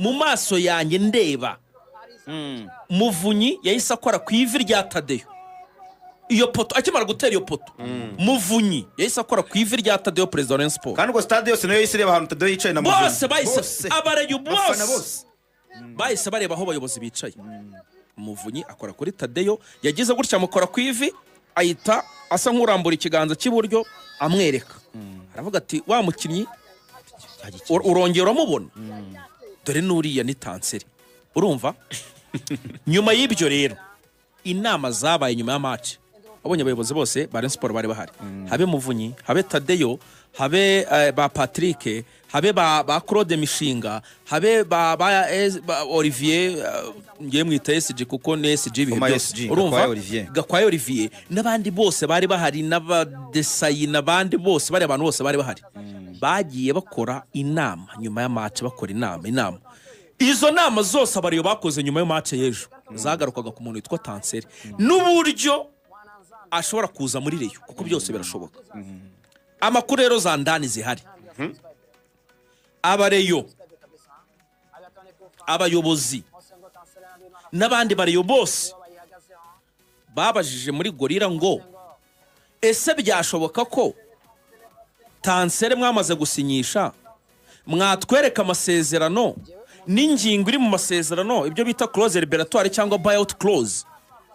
Mu maso yanjye ndeba, Muvunyi yahise akora ku ivi rya Tadeyo. Iyo poteau, akimara gutera iyo poteau, Muvunyi yahise akora ku ivi rya Tadeyo, perezida wa Rayon Sports. Kandi ubwo stade yose nayo yahise ireba ahantu Tadeyo yicaye na Muvunyi. Bose bahise, Bose. abareyo Abafana bose bose. bahise bareba aho abayobozi bicaye. Muvunyi akora kuri Tadeyo, yagize gutya amukora ku ivi, ahita asa nk'urambura ikiganza cy'iburyo amwereka, aravuga ati: "Wa mukinnyi urongera uramubona? Dore n'uriya ni Tanseri." Urumva, nyuma y'ibyo rero, inama zabaye nyuma ya match, wabonye abayobozi bose ba Rayon Sports bari bahari, habe Muvunyi, habe Tadeyo, habe ba Patrick, habe ba Claude Mishinga, habe ba Olivier, ngiye mwita SG kuko ni SG ibihe Former byose. SG, Urumva, Gakwaya Olivier. Gakwaya Olivier n'abandi bose bari bahari, n'abadesayi n'abandi bose bari, abantu bose bari bahari, bagiye bakora inama nyuma ya match, bakora inama. Izo nama zose abariyo bakoze nyuma ya match y'ejo zagarukaga ku muntu witwa Tanseri n'uburyo ashobora kuza muri Rayon, kuko byose birashoboka. Amakuru rero za ndani zihari, abareyo, abayobozi n'abandi bareyo bose babajije muri Gorilla ngo: "Ese byashoboka ko Tansere mwamaze gusinyisha mwatwereka amasezerano n'ingingo iri mu masezerano, ibyo bita clause libératoire cyangwa buyout clause?"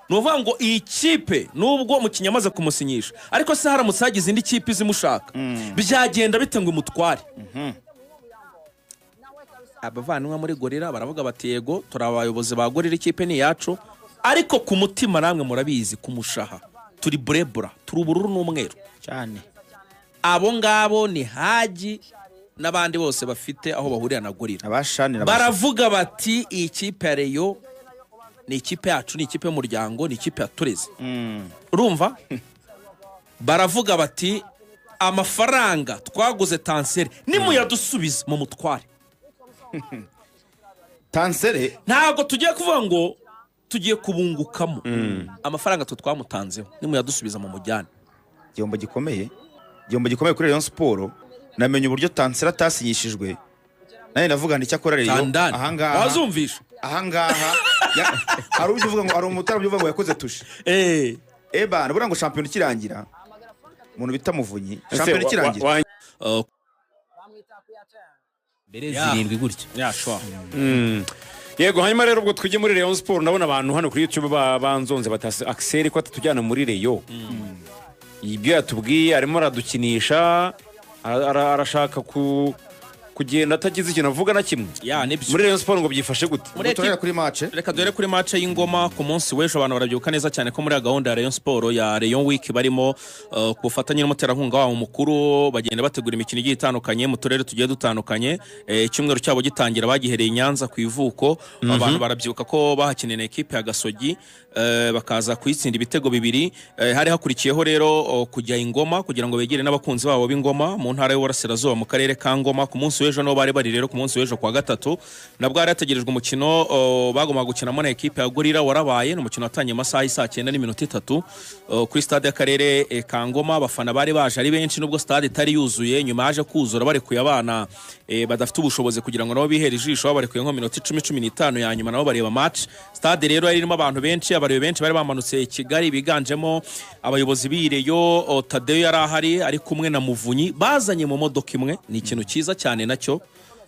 Ni ukuvuga ngo iyi kipe, nubwo umukinnyi amaze kumusinyisha, ariko se haramutse hagize indi kipe izimushaka, byagenda bite ngo imutware? Abavandimwe muri Gorilla baravuga bati: "Yego, turi abayobozi ba Gorilla, ikipe ni iyacu, ariko ku mutima namwe murabizi, ku mushaha turi burebura, turi ubururu n'umweru." Cyane. Abo ngabo ni Haji n'abandi bose bafite aho bahurira na Gorilla. Abashanira. Baravuga bati: "Iyi kipe ya Rayon ni ikipe yacu, ni ikipe y'umuryango, ni ikipe ya tureze." Urumva, baravuga bati: "Amafaranga twaguze Tanseri nimuyadusubiza mu mutware." Tansere. Ntabwo tugiye kuvuga ngo tugiye kubungukamo amafaranga twe twamutanzeho, nimuyadusubiza mu mujyane. Igihombo gikomeye, igihombo gikomeye kuri Rayon Sports. Namenye uburyo Tansere atasinyishijwe, nanjye ndavuga nti icyakora Rayon Tandani ahangaha wazumvisha. Ahangaha hari uburyo uvuga ngo, hari umutara uvuga ngo yakoze touche. Ebana, buriya ngo shampiyona ikirangira, umuntu bita Muvunyi, shampiyona ikirangira Mbere 7 gutya. Yashwa. Yego, hanyuma rero ubwo tujye muri Rayon Sports. Ndabona abantu hano kuri YouTube banzonze batase Axel ko atatujyana muri Rayon. Ibyo yatubwiye, arimo aradukinisha, arashaka kugenda atagize ikintu avuga na kimwe. Ya, nibyo. Muri Rayon Sports ngo byifashe gute? Muri Turahera kuri match. Reka duhere kuri match y'Ingoma ku munsi w'ejo. Abantu barabyibuka neza cyane ko muri gahunda ya Rayon Sports ya Rayon Week barimo, ku bufatanye n'umuterankunga wabo mukuru, bagenda bategura imikino igiye itandukanye mu turere tugiye dutandukanye. Icyumweru cyabo gitangira bagihereye i Nyanza ku ivuko. Abantu barabyibuka ko bahakiniye na ekipe ya Gasogi, bakaza kuyitsinda ibitego 2. Hari hakurikiyeho rero kujya Ingoma kugira ngo begere n'abakunzi babo b'Ingoma mu ntara y'Uburasirazuba, mu karere ka Ngoma. Ku munsi w'ejo niho bari bari. Rero ku munsi w'ejo kuwa gatatu nabwo hari hategerejwe umukino bagombaga gukinamo na ekipe ya Gorilla. Warabaye, ni umukino watangiye mu masaha y'isaa 9:03 kuri stade y'akarere ka Ngoma. Abafana bari baje ari benshi nubwo stade itari yuzuye. Nyuma yaje kuzura barekuye abana badafite ubushobozi kugira ngo nabo bihere ijisho, babarekuye nko minota 10, 15 ya nyuma, nabo bareba match. Stade rero yari irimo abantu benshi, abareba benshi bari bamanutse i Kigali, biganjemo abayobozi b'ireyo. Tadeyo yari ahari ari kumwe na Muvunyi, bazanye mu modoka imwe. Ni ikintu cyiza cyane nacyo.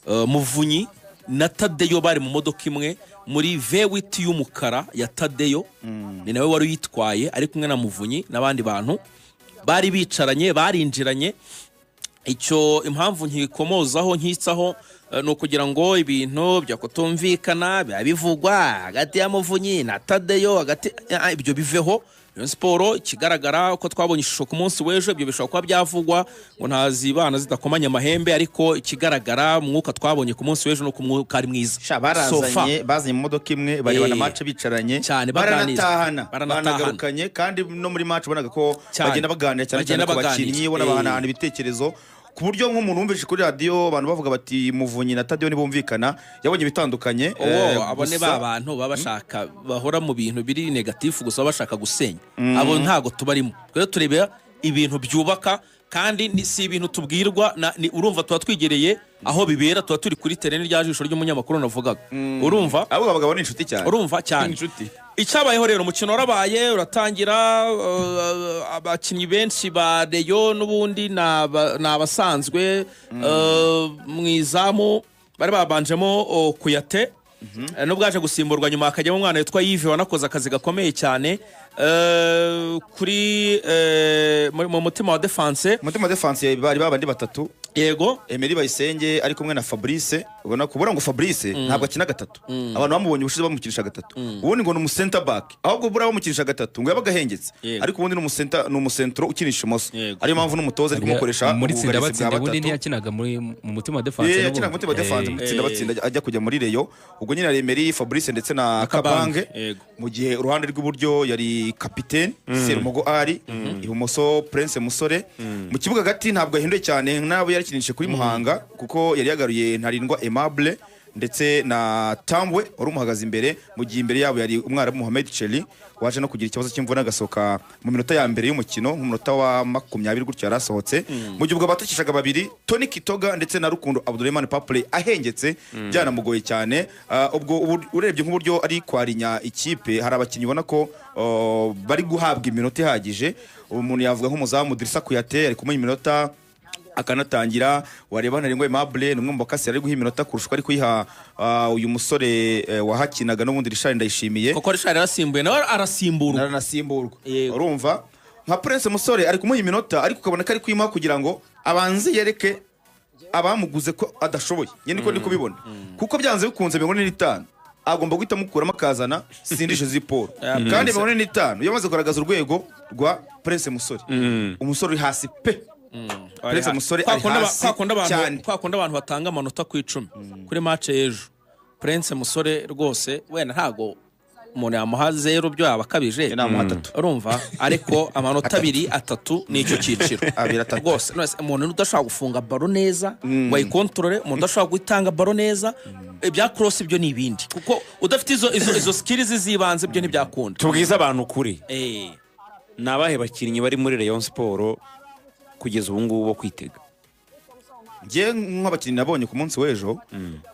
Muvunyi na Tadeyo bari mu modoka imwe, muri V8 y'umukara ya Tadeyo, ni nawe wari uyitwaye, ari kumwe na Muvunyi n'abandi bantu bari bicaranye, barinjiranye. Icyo impamvu nkikomozaho, nkitsaho, ni ukugira ngo ibintu bya kutumvikana biba bivugwa hagati ya Muvunyi na Tadeyo, hagati ibyo biveho. Rayon Sports, ikigaragara uko twabonye ishusho ku munsi w'ejo, ibyo bishobora kuba byavugwa ngo ntazibana zidakomanya amahembe, ariko ikigaragara umwuka twabonye ku munsi w'ejo ni uko umwuka ari mwiza. Sha, So far. barazanye, bazanye mu modoka imwe, barebana match bicaranye. Cyane, baganira. Baranatahana. Baranatahana. Banagarukanye kandi no muri match ubonaga ko bagenda baganira cyane Bagenda cyane ku baganira. bakinnyi, ubona bahanahana ibitekerezo, ku buryo nk'umuntu wumvise kuri radiyo abantu bavuga bati Muvunyi na Tadeyo ntibumvikana, yabonye ibitandukanye. Uwo abo ni ba bantu baba bashaka, bahora mu bintu biri négatif gusa, baba bashaka gusenya. Abo ntago tubarimo twebwe, turebera ibintu byubaka, kandi si ibintu tubwirwa urumva tuba twigereye. Aho bibera tuba turi kuri terrain, rya jisho ry'umunyamakuru navugaga, urumva? Abo abagabo ni inshuti cyane. Urumva cyane. Inshuti. Icyabayeho rero, umukino warabaye uratangira, abakinnyi benshi ba Rayon n'ubundi ni abasanzwe. Mu izamu bari babanjemo Kuyate, nubwo yaje gusimburwa nyuma hakajyamo umwana witwa Yves wanakoze akazi gakomeye cyane. Kuri mu mutima wa defense, Umutima wa defense bari babandi batatu. Emery Bayisenge ari kumwe na Fabrice. Ubona ko buriya ngo Fabrice ntabwo akina gatatu. Abantu bamubonye ubushize bamukinisha gatatu, ubundi ngo ni umu center back, ahubwo buriya bamukinisha gatatu ngo yabaga ahengetse. Ariko ubundi ni umu center, ni umucentro ukinisha imoso. Ariyo mpamvu n'umutoza ari kumukoresha muri tsinda ubwugarizi bwa batsinda ubundi batatu. Ntiyakinaga muri mu mutima wa defense Eh, yakinaga umutima wa defense mu tsinda batsinda ajya kujya muri Rayon. Ubwo nyine ari Emery, Fabrice ndetse na Kabange. Kabange. Mu gihe uruhande rw'iburyo yari kapitene Serumogo, ari ibumoso Prince Musore. Mu kibuga hagati ntabwo yahinduye cyane n'abo yarakinishije kuri Muhanga, kuko yari yagaruye Ntarindwa Aimable ndetse na Tambwe wari umuhagaze imbere, mu gihe imbere yabo yari Umwarabu Mohamed Cheli waje no kugira ikibazo cy'imvune agasohoka mu minota ya mbere y'umukino, nk'umunota wa 20 gutyo yarasohotse. Mu gihe ubwo batakishaga babiri, Tony Kitoga ndetse na Rukundo Abdulrahman Papule ahengetse, byanamugoye cyane. Ubwo urebye nk'uburyo ari kwarinya ikipe, hari abakinnyi ubona ko bari guhabwa iminota ihagije. Umuntu yavuga nk'umuzamu Drissa Kuyate ari kumuha iminota akanatangira. Wareba Ntarengwa Aimable ni umwe mu bakasi ari guha iminota kurusha uko ari kuyiha uyu musore wahakinaga n'ubundi, Richard Ndayishimiye. Kuko Richard yarasimbuye, nawe arasimburwa. Naranasimburwa. Yego. Urumva nka Prince Musore ari kumuha iminota, ariko ukabona ko ari kuyimuha kugira ngo abanze yereke abamuguze ko adashoboye nyine, niko ndi kubibona, kuko byanze bikunze 45 agomba guhita amukuramo akazana Sindishe Ziporo. Kandi 45 iyo amaze kugaragaza urwego rwa Prince Musore, umusore uri hasi pe. Prince Musore ari hasi cyane. Kwa kundi abantu batanga amanota ku 10 kuri match y'ejo, Prince Musore rwose wenda ntago umuntu yamuha 0, byo yaba akabije. Namuha 3. Urumva, ariko amanota abiri, atatu ni icyo cyiciro. Abiri, atatu. Rwose none se umuntu udashobora gufunga ballon neza ngo ayikontorore, umuntu udashobora gutanga ballon neza, ibya cross ibyo ni ibindi, kuko udafite izo skills z'ibanze byo ntibyakunda. Tubwize abantu ukuri, ni abahe bakinnyi bari muri Rayon Sport kugeza ubu ngubu bo kwitega? Njye nk'abakinnyi nabonye ku munsi w'ejo,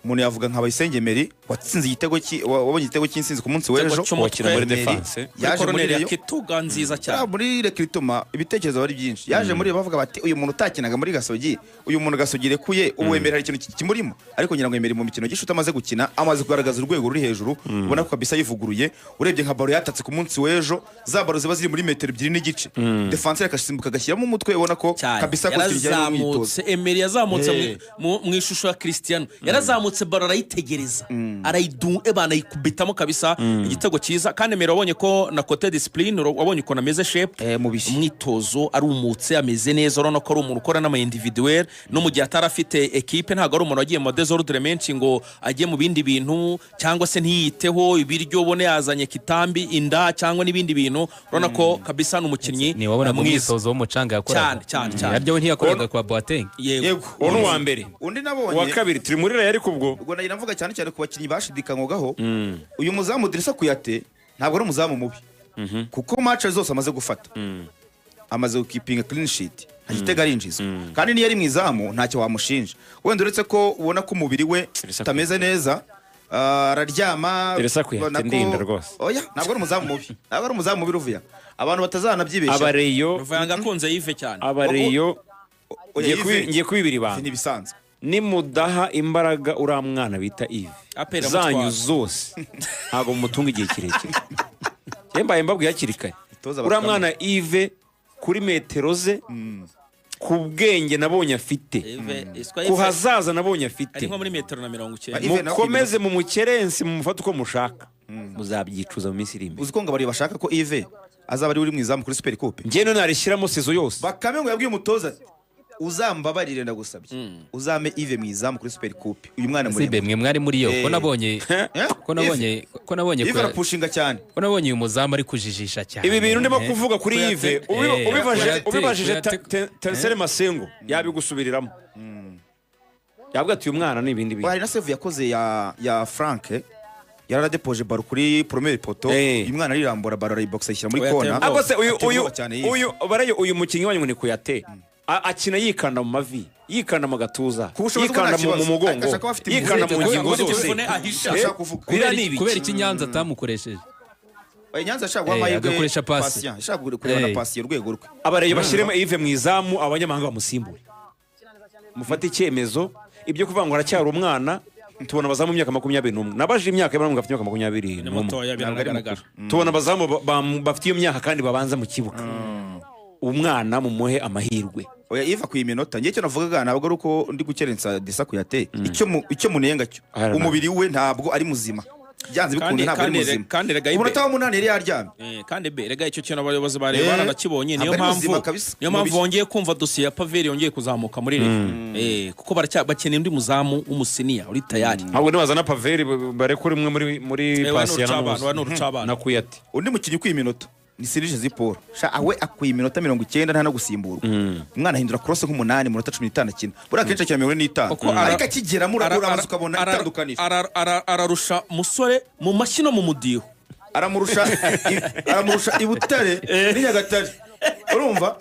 umuntu yavuga nka Bayisenge Emery watsinze igitego wabonye igitego cy'intsinzi ku munsi w'ejo. Cy'umutwe. Wakina muri Emery defense. Yaje yaje muri muri Rayon Kituga nziza cyane. Muri recrutement ibitekerezo bari byinshi. Yaje muri bavuga bati uyu muntu utakinaga muri Gasogi, uyu muntu Gasogi rekuye, ubu Emery hari ikintu kimurimo. Ariko ngira ngo Emery mu mikino gishuti amaze gukina amaze kugaragaza urwego ruri hejuru, ubona ko kabisa yivuguruye. Urebye nka ballon yatatse ku munsi w'ejo, za ballon ziba ziri muri metero 2.5, defenseur akasimbuka agashyiramo umutwe, ubona ko Cyane. kabisa ko kijyanye n'umwitozo. Yarazamutse, Emery yazamutse mu ishusho ya Cristiano, yarazamutse ballon arayitegereza, arayidu ebana ayikubitamo kabisa, igitego cyiza. Kandi Emery wabonye ko na côté discipline, wabonye ukuntu ameze shape. Mu bishya. Umwitozo arumutse, ameze neza, urabona ko ari umuntu ukora n'ama individuel. No mu gihe atari afite ekipe, ntabwo ari umuntu wagiye mu désordre menshi ngo ajye mu bindi bintu cyangwa se ntiyiteho ibiryo, ubone yazanye kitambi inda cyangwa n'ibindi bintu. Urabona ko kabisa ni umukinnyi Ntiwabonaga mwiza. umwitozo w'umucanga yakoraga? Cyane, cyane, cyane. Harya we ntiyakoraga kwa Boateng? Yego. Yego. Uwo ni uwa mbere. Undi nabonye, Uwa kabiri, turi muri Rayon ariko ubwo. Ubwo nagira mvuga cyane cyane ku bakinnyi bashidikanyagaho, uyu muzamu Drissa Kuyate ntabwo ari umuzamu mubi, kuko match zose amaze gufata amaze gukipinga clean sheet, nta gitego arinjizwa, kandi niyo ari mu izamu ntacyo wamushinja. Wenda uretse ko ubona ko umubiri we Drissa utameze neza, araryama. Drissa Kuyate ubona ko- ndinda rwose. Oya, ntabwo ari umuzamu mubi, ntabwo ari umuzamu mubi ruvuya, abantu batazanabyibeshya. Abareyo Ruvuyanga akunze Yves cyane. Abareyo Oya, ngiye kubibira ibanga. Ni ibisanzwe. Nimudaha imbaraga uriya mwana bita Yves APR iramutwara. zanyu zose, ntabwo mumutunga igihe kirekire. Njye mbaye mbabwiye hakiri kare. Itoza Uriya Bakame. mwana Yves, kuri metero ze, ku bwenge nabonye afite, Yves iswa ku Yves hazaza nabonye afite, ari nko muri metero na 90. Yves nawe mukomeze mu mukerensi, mumufate uko mushaka, muzabyicuza mu minsi iri imbere. Uzi ko ngo abari bashaka ko Yves azaba ari uri mu izamu kuri Super Coupe? Njye none narishyiramo saison yose. Bakame ngo yabwiye umutoza ati uzambabarire, ndagusabye uzame Yves mu izamu kuri Super Coupe, uyu mwana Sibe muremure. mwe mwari muri yo ko nabonye Eh? ko nabonye ko nabonye Yves arapushinga cyane. Ko nabonye uyu muzamu ari kujijisha cyane. Ibi bintu ndimo kuvuga kuri Kuyate. Yves, ubibajije Kuyate. Tersere Masengo yabigusubiriramo, yavuga ati uyu mwana ni ibindi bintu. Hari na save yakoze ya Frank, yararadepoje ballon kuri premier poteau. Uyu mwana arirambura, ballon arayiboxa ayishyira muri Oya, kona. Tembo. Ariko se uyu Ateye uyu ubwoba cyane Yves. uyu barayo, uyu mukinnyi wanyu ngo ni Kuyate. Akina yikanda mu mavi, yikanda mu gatuza, Ku bushobozi bwe yikanda nta mu kibazo. mugongo, Ashaka kuba afite yikanda mu imvune. ngingo Afite zose. imvune ahisha. Ashaka kuvuga. Biriya ni ibiki? Kubera iki Nyanza atamukoresheje? Oya, Nyanza ashaka guha amahirwe Agakoresha pasi. Patient. Ashaka kureba na pasi urwego rwe. Abareyo bashyiremo Yves mu izamu, abanyamahanga bamusimbure. Mufate icyemezo. Ibyo kuvuga ngo aracyari umwana, tubona abazamu imyaka 21. Nabajije imyaka y'abana bafite imyaka 21. Ni mutoya, biragaragara. Tubona abazamu bafite iyo myaka kandi babanza mu kibuga. Umwana mumuhe amahirwe. Oya, Yves akwiye iminota. Njye icyo navugaga ntabwo ari uko ndi gukerensa Disa Kuyate. Icyo munenga cyo, Arana. umubiri we ntabwo ari muzima. Byanze bikunze ntabwo ari muzima. Kandi rega Ibe- Umunota wa 8 yari yaryamye. Kandi be rega icyo kintu abayobozi ba Rayon baranakibonye, niyo Ntabwo ari mpamvu muzima kabisa. niyo mpamvu Mubiri. bongeye kumva dosiye ya Paveri yongeye kuzamuka muri Rayon, kuko bakeneye undi muzamu w'umusiniya uri tayari. Ntabwo nibazana Paveri barekure umwe muri pasi ya Wa n'urucabana. na Kuyate. Undi mukinnyi ukwiye iminota ni Serge Ziporo. Sha awe akwiye iminota 90 nta no gusimburwa. Umwana ahindura cross nk'umunani mu minota 15 akina. Buriya akenshi akina 45. Kuko Ariko akigeramo urabanza ukabona itandukaniro. Ararusha musore mu mashyi no mu mudiho. Aramurusha i Butare n'i Nyagatare. Urumva?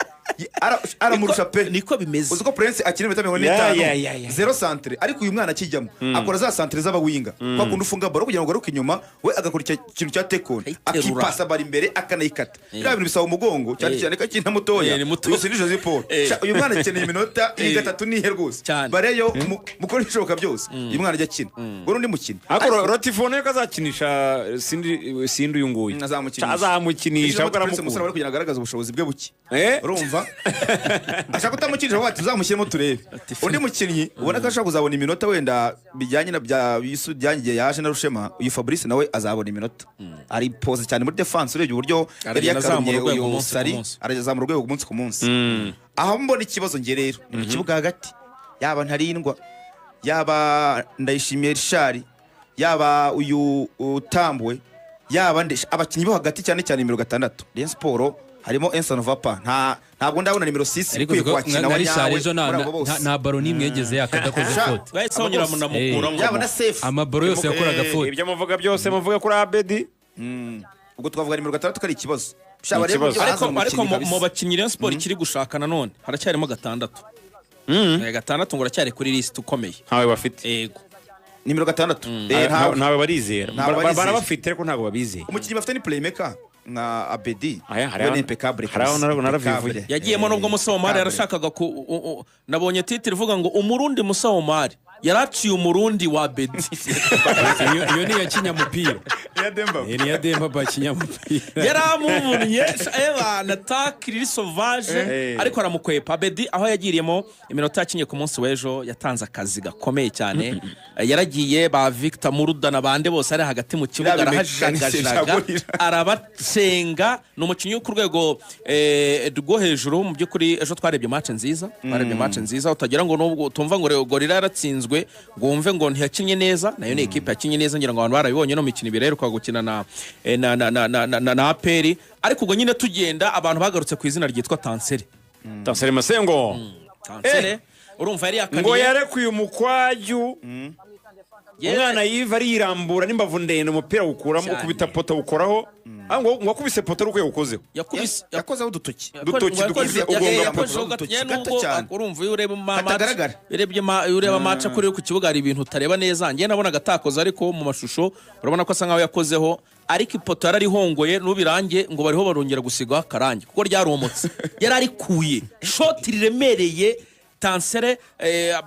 Aramurusha pe. Niko bimeze. Uzi ko Prince akina iminota 45, zero centre, ariko uyu mwana akijyamo akora za centre z'abawinga, kwa kundi ufunga baro kugira ngo ugaruke inyuma, we agakora icyo kintu cya tekoni, Ayiterura. akipasa bari imbere akanayikata. Biriya bintu bisaba umugongo cyane cyane ko akina mutoya. Ni muto. Uyu Sindi Jose Paul. Sha, uyu mwana akeneye iminota iyi gatatu nihe rwose. Cyane. Bareyo mukore ibishoboka byose uyu mwana ajya akina. Ubwo n'undi mukinnyi Ariko Rotifone ko azakinisha Sindi uyu nguyu. Azamukinisha. Azamukinisha kuko Prince Musore aramukunda. bari kugira ngo agaragaze ubushobozi bwe buke. Urumva? Ashaka kutamukinisha avuga ati tuzamushyiremo turebe. Undi mukinnyi ubona ko ashobora kuzabona iminota wenda bijyanye na bya Yusu byangiye yaje na Rushema, uyu Fabrice nawe azabona iminota. Ari pose cyane muri defense, urebye uburyo yari Aragenda azamura yakarumye urwego uyu umunsi ku Sari, munsi. arazamura urwego umunsi ku munsi. Aho mbona ikibazo nge rero ni mu kibuga hagati, yaba Ntarindwa, yaba Ndayishimiye Richard, yaba uyu Utambwe, yaba abakinnyi bo hagati cyane cyane nimero 6 Rayon Sport harimo Enson Vapa. Ntabwo ndabona nimero 6 Ariko ikwiye kwakina nka wa Richard nyawe ejo muri abo bose. nta baro n'imwe yigeze yaka adakoze faute. Bahise bongera munamukuramo. Yaba na safe. Amabaro yose yakoraga faute. Ibyo muvuga byose muvuga kuri Abedi. Ubwo twavuga nimero 6 ko ari ikibazo. Ikibazo. Ariko mu bakinnyi Rayon Sport ikiri gushaka nanone haracyarimo 6. 6 ngo aracyari kuri list ukomeye. Ntawe bafite. Yego. Nimero 6. Ntawe barizera. Ntawe barizera. Barabafite ariko ntabwo babizeye. Umukinnyi bafite ni playmaker nka Abedi. Aya, hariho- We ni impeccable hariho kabisa. narabivuye. Impeccable. Yagiyemo nubwo Musa Omar yarashakaga ku nabonye titre ivuga ngo umurundi Musa Omar yaraciye umurundi wa Abedi. Iyo ni iya kinyamupira. Ni iya Demba ba kinyamupira. Yaramuvunnye ebana takiri sauvage, ariko aramukwepa. Abedi aho yagiriyemo iminota yakinye ku munsi w'ejo yatanze akazi gakomeye cyane. Yaragiye ba Victor Muruda na bande bose ari hagati mu kibuga, arahajagajaga arabatsenga. Ni umukinnyi wo ku rwego rwo hejuru mu by'ukuri. Ejo twarebye match nziza, twarebye match nziza utagira ngo nubwo utumva ngo Gorilla yaratsinzwe ngo wumve ngo ntiyakinye neza, nayo ni ekipe yakinye neza, ngira ngo abantu barabibonye no mu mikino ibiri iheruka gukina na APR. Ariko ubwo nyine tugenda abantu bagarutse ku izina ryitwa Tansere. Tansere Masengo. Tansere urumva yari yakaniye ngo yarekuye umukwaju. Umwana yiva arirambura n'imbavu ndende, umupira awukuramo, ukubita poto awukoraho. Ngo wakubise poto ari uko yawukozeho. Yakozeho udutoki. Dutoki dukoze ugonga poto. Gato cyane. Urumva iyo ureba Hatagaragara. iyo ureba match kuri ku kibuga hari ibintu utareba neza. Njye nabonaga atakoze, ariko mu mashusho urabona ko asa nkaho yakozeho, ariko ipoto yararihongoye n'ubirange ngo bariho barongera gusigaho akarange kuko ryaromotse. Yararikuye shoti riremereye Tansere,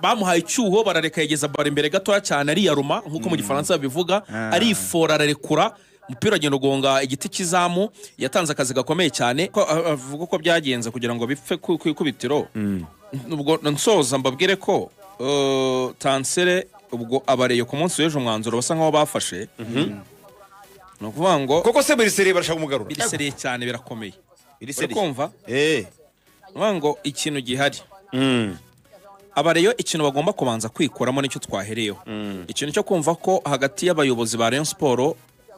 bamuhaye icyuho barareka yegeza baro imbere gatoya cyane, ariyaruma nk'uko mu gifaransa babivuga, arifora ararekura, umupira agenda ugonga igiti cy'izamu. Yatanze akazi gakomeye cyane. Ko avuga uko byagenze kugira ngo bipfe ku ikubitiro. Ubwo nsoza mbabwire ko Tansere ubwo abareyo ku munsi w'ejo umwanzuro basa nkaho bafashe. Ni ukuvuga ngo koko se Biriseriye barashaka kumugarura. Biriseriye cyane birakomeye. Biriseriye. Uri kumva? Eh. Ni ngo ikintu gihari. Abareyo ikintu bagomba kubanza kwikuramo nicyo twahereyeho. Ikintu cyo kumva ko hagati y'abayobozi ba Rayon Sport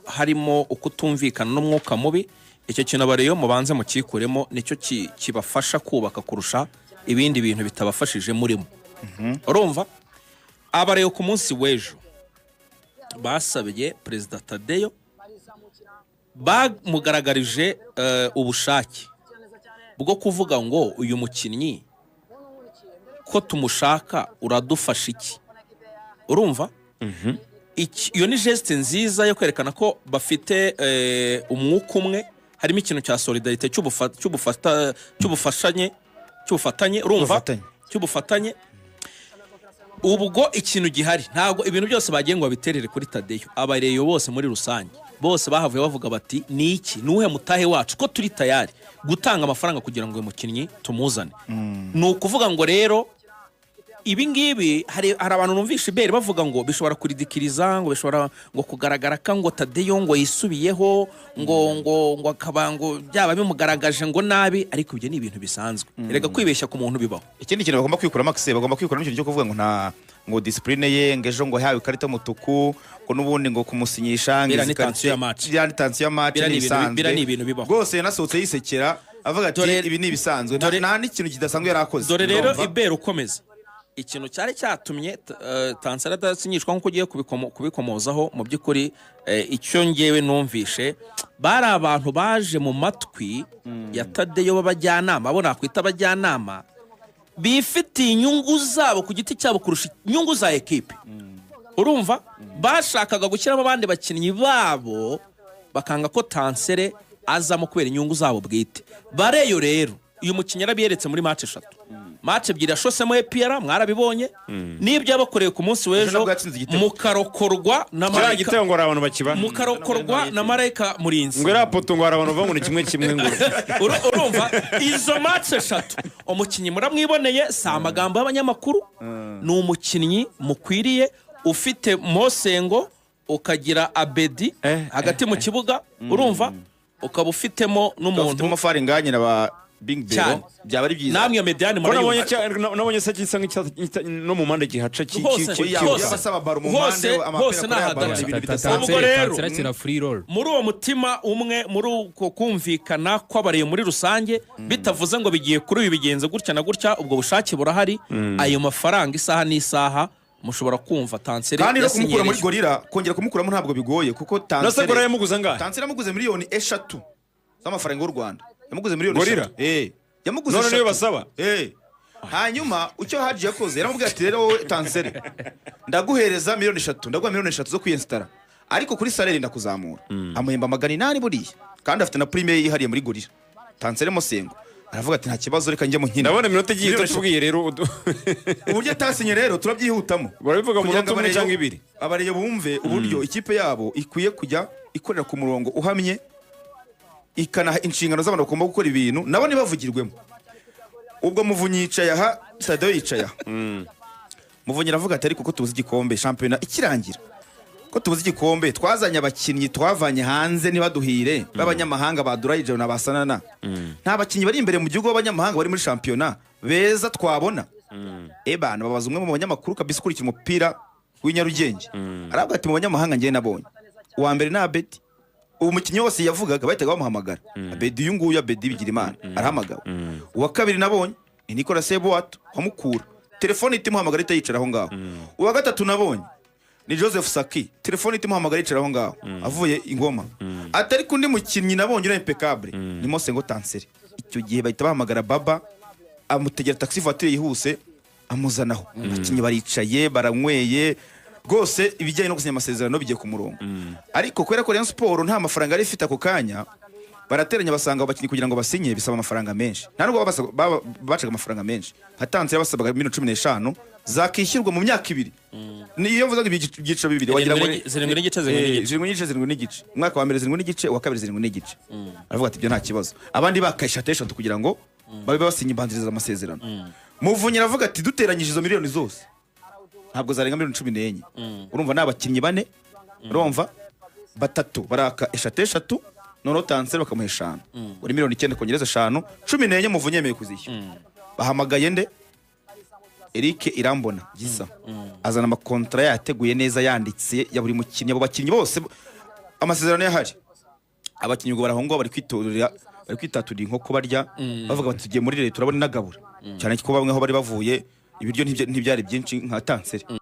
harimo ukutumvikana n'umwuka mubi, icyo kintu abareyo mubanze mukikuremo, nicyo kibafasha kubaka kurusha ibindi bintu bitabafashije murimo. Urumva? Abareyo ku munsi w'ejo basabye Perezida Tadeyo, bamugaragarije ubushake bwo kuvuga ngo uyu mukinnyi Ko tumushaka, uradufasha iki? Urumva, iyo ni geste nziza yo kwerekana ko bafite umwuka umwe, harimo ikintu cya solidarité, cy'ubufashanye, cy'ubufatanye, urumva? Ubufatanye. Cy'ubufatanye. Ubwo ikintu gihari, ntabwo ibintu byose bagiye ngo babiterere kuri Tadeyo. Abareyo bose muri rusange, bose bahavuye bavuga bati: "Ni iki? Ni uwuhe mutahe wacu, ko turi tayari gutanga amafaranga kugira ngo uyu mukinnyi tumuzane?" Ni ukuvuga ngo rero ibi ngibi, hari abantu numvisha ibere bavuga ngo bishobora kuridikiriza, ngo bishobora ngo kugaragara ko ngo Tadeyo ngo yisubiyeho, ngo akaba ngo byaba bimugaragaje ngo nabi, ariko ibyo ni ibintu bisanzwe. Erega kwibeshya ku muntu bibaho. Ikindi kintu bagomba kwikuramo, Axel, bagomba kwikuramo ikintu cyo kuvuga ngo nta ngo discipline ye, ngo ejo ngo yahawe ikarita y'umutuku, ngo n'ubundi ngo kumusinyisha ngo Biriya izi ni tension ya match. Biriya ni tension ya match. Biriya ni Ni ibisanzwe. Biriya ni ibintu bibaho. Rwose yanasohotse yisekera, avuga ati: "Ibi ni ibisanzwe." Nta n'ikintu kidasanzwe yari akoze. Dore rero, Urumva? ibera ukomeza ikintu cyari cyatumye Tansara adasinyishwa nk'uko ugiye kubikomozaho. Mu by'ukuri, icyo ngewe numvishe, bari abantu baje mu matwi ya Tadeyo b'abajyanama, abo nakwita abajyanama bifitiye inyungu zabo ku giti cyabo kurusha inyungu za ekipe. Urumva, bashakaga gushyiramo abandi bakinnyi babo, bakanga ko Tansere azamo kubera inyungu zabo bwite. Bareyo rero, uyu mukinnyi yarabiyeretse muri match eshatu, match ebyiri yashosemo APR, mwarabibonye n'ibyo yabakoreye ku munsi w'ejo. Nabwo yatsinze igitego. Mukarokorwa na Kiriya marayika, gitego ngo hari abantu bakiba mukarokorwa na marayika murinzi. Ngo iriya poto, ngo hari abantu bavuga ngo ni kimwe kimwe ngo. Urumva, izo match eshatu umukinnyi muramwiboneye, si amagambo y'abanyamakuru, ni umukinnyi mukwiriye, ufite Mosengo, ukagira Abedi hagati mu kibuga, urumva, ukaba ufitemo n'umuntu Ufitemo Faringanye na ba Bing Cyane. Bero, byaba ari byiza. Namwe iyo médiane Ko nabonye murayumva. Nabonye se gisa no mu mpande gihaca Hose, Oya, hose. abasaba baro mu Hose, mpande, amapera hose kuri ni aya baro, ahadaca. ni ibintu bidasanzwe. Ubwo rero- Tansera akina free role. Muri uwo mutima umwe, muri uko kumvikana kw'abareyo muri rusange, bitavuze ngo bigiye kuri uyu, bigenze gutya na gutya, ubwo bushake burahari. Ayo mafaranga, isaha n'isaha mushobora kumva Tansere Kandi no kumukura muri yasinyereje. Gorilla, kongera kumukuramo ntabwo bigoye, kuko Nase Tansere Gorilla yamuguze angahe? Tansere yamuguze miliyoni 3 z'amafaranga y'u Rwanda. Yamuguze miliyoni Gorilla? 3. Yamuguze None niyo 3. basaba? Hanyuma icyo Haji yakoze, yaramubwiye ati: "Rero wowe Tansere, ndaguhereza miliyoni 3, ndaguha miliyoni 3 zo kwiyensitara, ariko kuri salaire ndakuzamura." Amuhemba 800 buriya, kandi afite na prime ye yihariye muri Gorilla. Tansere Mosengo aravuga ati: "Nta kibazo, reka njye mu nkino." Ndabona iminota igiye Miliyoni itatubwiye rero Uburyo atasinye rero turabyihutamo. Barabivuga mu Kugira ngo munota umwe cyangwa ibiri. Abareyo bumve uburyo ikipe yabo ikwiye kujya ikorera ku murongo uhamye, ikanaha inshingano z'abantu bagomba gukora ibintu, nabo ntibavugirwemo. Ubwo Muvunyi yicaye aha, Tadeyo yicaye aha. Muvunyi aravuga ati: "Ariko ko tubuze igikombe, shampiyona ikirangira, ko tubuze igikombe, twazanye abakinnyi twavanye hanze ntibaduhire, b'abanyamahanga, ba Durayijoro na ba Sanana, nta bakinnyi bari imbere mu gihugu b'abanyamahanga bari muri shampiyona beza twabona?" Ebana babaza umwe mu banyamakuru kabisa ukurikira umupira w'i Nyarugenge, aravuga ati: "Mu banyamahanga njyewe nabonye, uwa mbere ni Abedi." Uwo mukinnyi wose yavugaga bahitaga bamuhamagara, Abedi uyu nguyu, Abedi Bigirimana arahamagawe. "Uwa kabiri nabonye ni Nicolas Sebwato wamukura, telefone ihita imuhamagara, ihita yicara aho ngaho. Uwa gatatu nabonye ni Joseph Saki, telefone ihita imuhamagara, yicara aho ngaho avuye ingoma." Atari ku undi mukinnyi nabonye uri impeccable ni Mosengo Tansere. Icyo gihe bahita bahamagara Baba, amutegera taxi voiture yihuse, amuzanaho. Abakinnyi baricaye, baranyweye rwose, ibijyanye no gusinya amasezerano bigiye ku murongo. Ariko kubera ko Rayon Sport nta mafaranga yari ifite ako kanya, barateranya, basanga abo bakinnyi kugira ngo basinye bisaba amafaranga menshi. Nta nubwo bacaga amafaranga menshi, nka Tansere basabaga miliyoni 15 zakishyurwa mu myaka 2. Niyo mvuze ngo ibyiciro bibiri, wagira ngo 7.5, 7.5. 7.5, 7.5. Umwaka wa mbere 7.5, uwa kabiri 7.5. Aravuga ati: "Ibyo nta kibazo." Abandi bakayisha eshatu kugira ngo babe basinye imbanziriza amasezerano. Muvunyi aravuga ati: "Duteranyije izo miliyoni zose ntabwo zarenga miliyoni 14." Urumva ni abakinnyi bane, urumva batatu baraka eshatu eshatu, noneho Tansere bakamuha 5, uri miliyoni 9 kongereza 5, 14. Muvunyi yemeye kuzishyura. Bahamagaye nde? Eric Irambona Gisa azana amakontara yateguye neza, yanditse, ya buri mukinnyi, abo bakinnyi bose amasezerano yahari. Abakinnyi ubwo barahongo, bari kwitorera, bari kwitaturira inkoko barya, bavuga bati: "Tugiye muri leta, turabona inagabura cyane," ko bamwe aho bari bavuye ibiryo ntibyari byinshi nka Tansere.